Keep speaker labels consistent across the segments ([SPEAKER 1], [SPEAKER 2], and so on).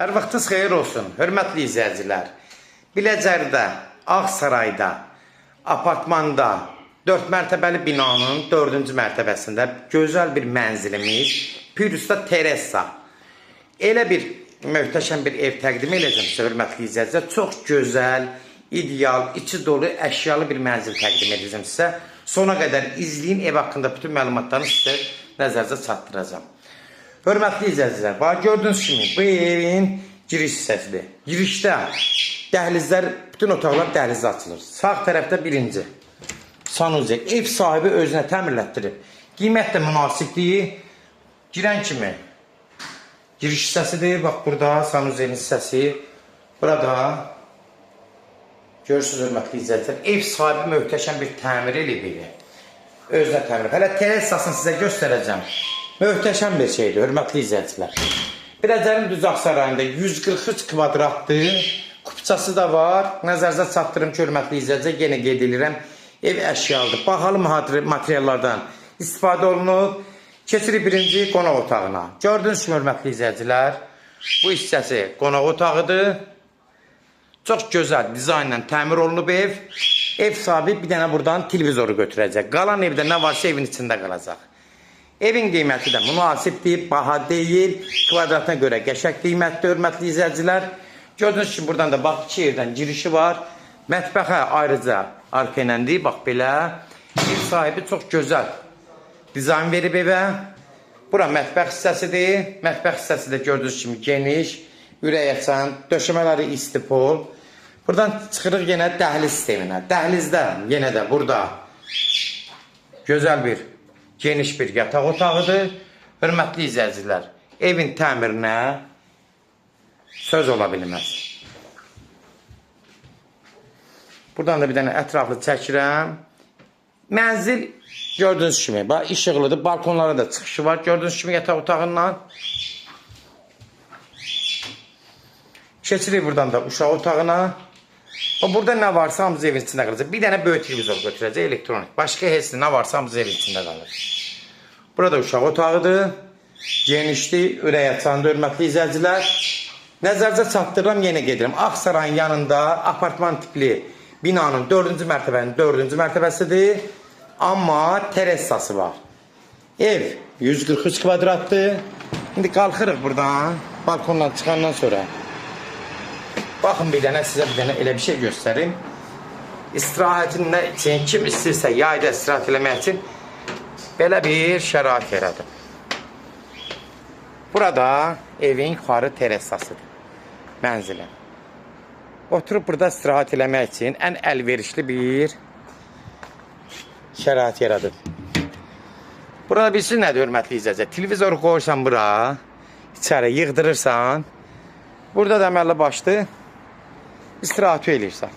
[SPEAKER 1] Hər vaxtınız xeyir olsun, hörmətli izləyicilər. Biləcərdə, Ağsarayda, apartmanda, 4 mərtəbəli binanın 4-cü mərtəbəsində gözəl bir mənzilimiz, Pürüzdə Teressa. Elə bir möhtəşəm bir ev təqdim edəcəm sizə, hörmətli izləyicilər. Çox gözəl, ideal, içi dolu, əşyalı bir mənzil təqdim edəcəm sizə. Sona qədər izləyin, ev haqqında bütün məlumatları sizə nəzərinizə çatdıracağam. Hörmətli izləyicilər, bax gördüyünüz kimi bu evin giriş hissəsidir. Girişdə dəhlizlər, bütün otaqlar dəhlizə açılır. Sağ tərəfdə birinci sanuzel. Ev sahibi özünə təmirlətdirib. Qiymət də münasibdir. Girən kimi giriş hissəsidir. Bax burada sanuzelin hissəsi. Burada görürsünüz hörmətli izləyicilər, ev sahibi möhtəşəm bir təmir eləyib evi. Özünə təmir. Hələ terasasını sizə göstərəcəm. Möhtəşəm bir şeydir, hörmətli izləyicilər. Biləcərin düz Ağsarayında 143 kvadratdır. Kupçası da var. Nəzərinizə çatdırım ki, hörmətli izləyicilər, yenə qeyd edirəm. Ev əşyalıdır. Bahalı materiallardan istifadə olunub. Keçirik birinci qonaq otağına. Gördüyünüz kimi, hörmətli izləyicilər, bu hissəsi qonaq otağıdır. Çox gözəl dizaynla təmir olunub ev. Ev sahibi bir dənə buradan televizoru götürəcək. Qalan evdə nə varsa evin içində qalacaq. Evin qiyməti də münasibdir, baha deyil. Kvadratına görə qəşəng qiymətdir, hörmətli izləyicilər. Gördüyünüz kimi buradan da bax iki yerdən girişi var. Mətbəxə ayrıca arka iləndir, bax belə. Ev sahibi çox gözəl dizayn verib evə. Bura mətbəx hissəsidir. Mətbəx hissəsi də gördüyünüz kimi geniş, ürək açan, döşəmələri istipol. Buradan çıxırıq yenə dəhliz sisteminə. Dəhlizdə yenə də burada gözəl bir, geniş bir yataq otağıdır. Hörmətli izləyicilər, evin təmirinə söz ola bilməz. Buradan da bir dənə ətraflı çəkirəm. Mənzil gördüyünüz kimi, bax işıqlıdır. Balkonlara da çıxışı var. Gördüyünüz kimi yataq otağından. Keçirik buradan da uşaq otağına. O burada nə varsa hamısı evin içində qalacaq. Bir dənə böyük televizor götürəcək, elektronik. Başqa heç nə varsa hamısı evin içində qalır. Burada uşaq otağıdır. Genişdir, ürək açandır, hörmətli izləyicilər. Nəzərinizə çatdırıram, yenə gedirəm. Ağsarayın yanında apartman tipli binanın 4-cü mərtəbənin 4-cü mərtəbəsidir. Amma terasası var. Ev 143 kvadratdır. İndi qalxırıq buradan, balkondan çıxandan sonra. Baxın bir dənə sizə bir dənə elə bir şey göstərim. İstirahətin nə üçün, kim istəyirsə yayda istirahət eləmək üçün belə bir şərait yaradıb. Burada evin yuxarı terasasıdır. Mənzilin. Oturub burada istirahət eləmək üçün ən əlverişli bir şərait yaradıb. Burada bilirsiniz nədir, hörmətli izləyicilər? Televizoru qoyursan bura, içəri yığdırırsan. Burada da əməlli başlı istirahət eləyirsən.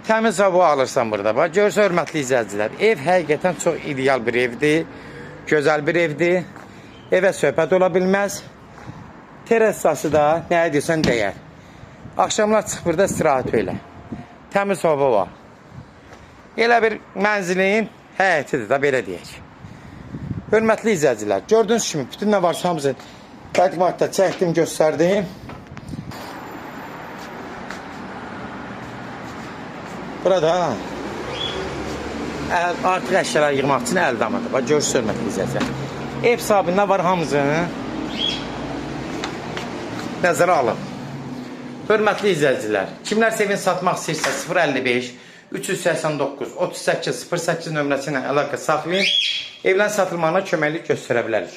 [SPEAKER 1] Təmiz hava alırsan burada. Bax, görürsən, hörmətli izləyicilər, ev həqiqətən çox ideal bir evdir. Gözəl bir evdir. Evə söhbət ola bilməz. Terasası da nəyə deyirsən dəyər. Axşamlar çıx burada istirahət elə. Təmiz hava var. Elə bir mənzilin həyətidir da, belə deyək. Hörmətli izləyicilər, gördüyünüz kimi bütün nə varsa hamısı təqdimatda çəkdim, göstərdim. Burada artıq əşyalar yığmaq üçün əl damıdır. Bax, görürsünüz, hörmətli izləyicilər. Ev sahibi nə var hamısını nəzərə alıb. Hörmətli izləyicilər, kimlər evini satmaq istəyirsə 055 389 38 08 nömrəsi ilə əlaqə saxlayın. Evlərin satılmağına köməklik göstərə bilərik.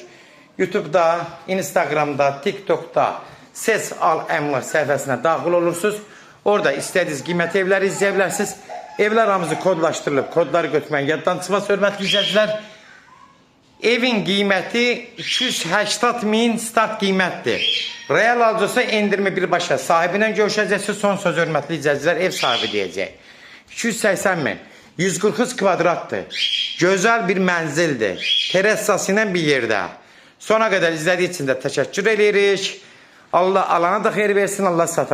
[SPEAKER 1] YouTube'da, Instagram'da, TikTok'da Ses Al Əmlak səhifəsinə daxil olursunuz. Orada istədiyiniz qiymətli evləri izləyə bilərsiniz. Evlər hamısı kodlaşdırılıb. Kodları götürməyin yaddan çıxmaz, hörmətli izləyicilər. Evin qiyməti 280 min start qiymətdir. Real alıcısı endirimi birbaşa sahibi ilə görüşəcəksiniz. Son söz hörmətli izləyicilər ev sahibi deyəcək. 280 min. 143 kvadratdır. Gözəl bir mənzildir. Terasası ilə bir yerdə. Sona qədər izlədiyi üçün də təşəkkür edirik. Allah alana da xeyir versin, Allah satana.